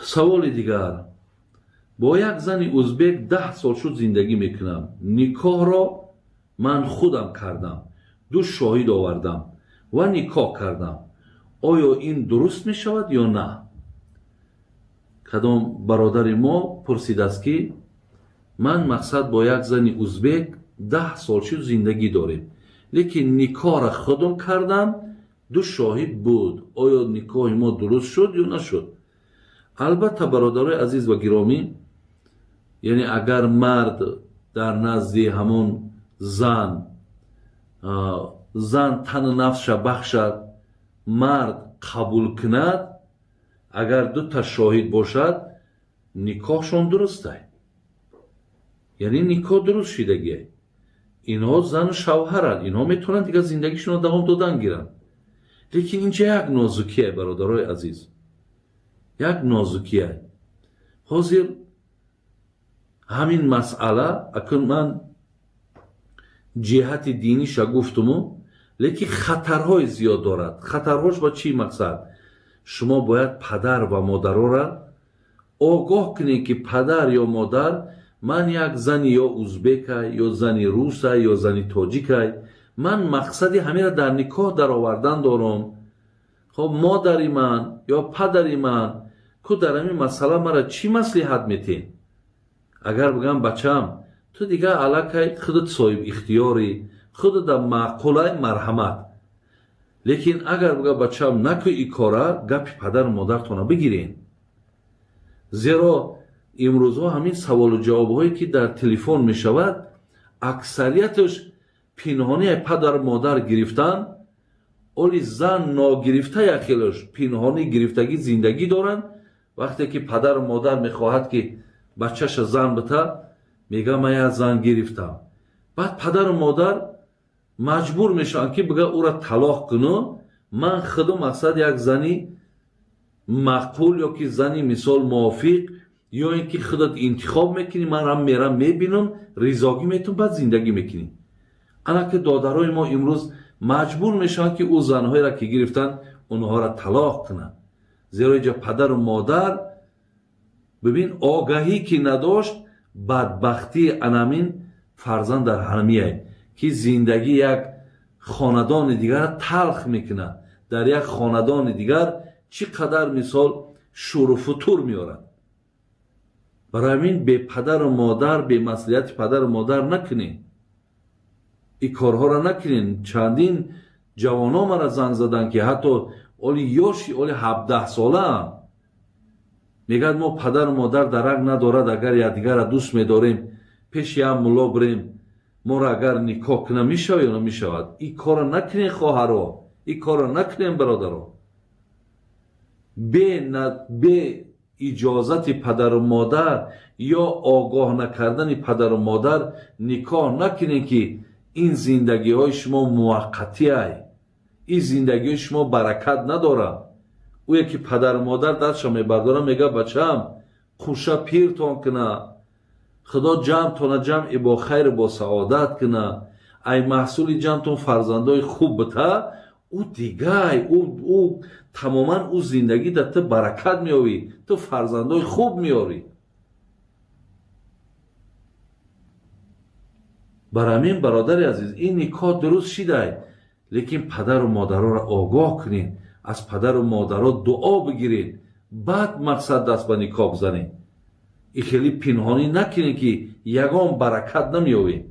Саволи дигар: бо як зани узбек 10 сол шуд зиндагӣ мекунам. Никоҳро ман худам кардам, ду шоҳид овардам ва никоҳ кардам. Оё ин дуруст мешавад ё на? Кадом бародари мо пурсидааст, ки ман, мақсад, бо як зани узбек 10 сол шуд зиндагӣ дорем, лекин никоҳра худам кардам, ду шоҳид буд. Оё никоҳи мо дуруст шуд ё нашуд? Албатта, бародарои азиз ва гиромӣ, яъне агар мард дар назди ҳамон зан, зан тану нафсша бахшад, мард қабул кунад, агар дута шоҳид бошад, никоҳшон дурустай, яъне никоҳ дуруст шидагиай. Инҳо зану шавҳаранд, инҳо метавонанд дигар зиндагишонро давом додан гиранд. Лекин инҷа як нозукие, бародарои азиз, як нозукие. Ҳозир ҳамин масъала, акун ман ҷиҳати диниша гуфтуму, лекин хатарҳои зиёд дорад. Хатарҳош ба чӣ мақсад? Шумо бояд падар ва модароро огоҳ кунед, ки падар ё модар, ман як зани ё узбекай, ё зани русай, ё зани тоҷикай, ман мақсади ҳамеро дар никоҳ даровардан дорам. Хоб, модари ман ё падари ман, ку дар ҳамин масъала мара чӣ маслиҳат метен? Агар бигӯям: «Бачам, ту дигар аллакай худат соҳиб ихтиёрӣ, худата маъқулай, марҳамат». Лекин агар бигӯя: «Бачам, накӯ и кора», гапи падару модартона бигирен. Зеро имрӯзҳо ҳамин саволу ҷавобҳое, ки дар телефон мешавад, аксарияташ пинҳонӣ падару модар гирифтан. Оли зан ногирифта, якхелаш пинҳонӣ гирифтагӣ зиндагӣ доранд. Вақте ки падару модар мехоҳад, ки бачаша зан бита, мега: «Ман як зан гирифтам». Баъд падару модар маҷбур мешаванд, ки бига: «Ӯра талоқ куну ман худу, мақсад, як зани маъқул ё ки зани, мисол, мувофиқ, ё ин ки худат интихоб мекунӣ, манам мерам мебинам, ризогӣ метун, баъд зиндагӣ мекунӣ». Ана ки додарои мо имрӯз маҷбур мешаванд, ки ӯ занҳоеро, ки гирифтанд, онҳоро талоқ кунанд. Зеро инҷа падару модар, бибин, огаҳӣ ки надошт, бадбахтии анамин фарзанд дар ҳамияй, ки зиндагӣ як хонадони дигарро талх мекунад, дар як хонадони дигар чӣ қадар, мисол, шӯру футур меорад. Барои ҳамин бепадару модар, бемаслиҳати падару модар накунед, ин корҳоро накунед. Чандин ҷавонон мара занг заданд, ки ҳатто оли ёши, оли 17-солаам, мегӯяд: «Мо падару модар дарак надорад, агар якдигарро дӯст медорем, пеши як мулло бирем, моро агар никоҳ кунам, мешавад ё намешавад?» Ин корро накунед, хоҳаро, ин корро накунем, бародаро. Бе иҷозати падару модар ё огоҳ накардани падару модар никоҳ накунед, ки ин зиндагиҳои шумо муваққатиай, ин зиндагиҳои шумо баракат надорад. Ӯе ки падару модар дастша мебардорад, мега: «Бачаам, қуша пиртон куна, худо ҷамътона ҷамъи бо хайру бо саодат куна, ай маҳсули ҷамътон фарзандои хуб бита», ӯ дигай, ӯ тамоман ӯ зиндагӣ дар ту баракат меёвӣ, ту фарзандои хуб меёрӣ. Бар ҳамин, бародари азиз, ин никоҳ дуруст шидай, лекин падару модароро огоҳ кунед, аз падару модаро дуо бигиред, баъд, мақсад, даст ба никоҳ бизанед. И хеле пинҳонӣ накунед, ки ягон баракат намеёвед.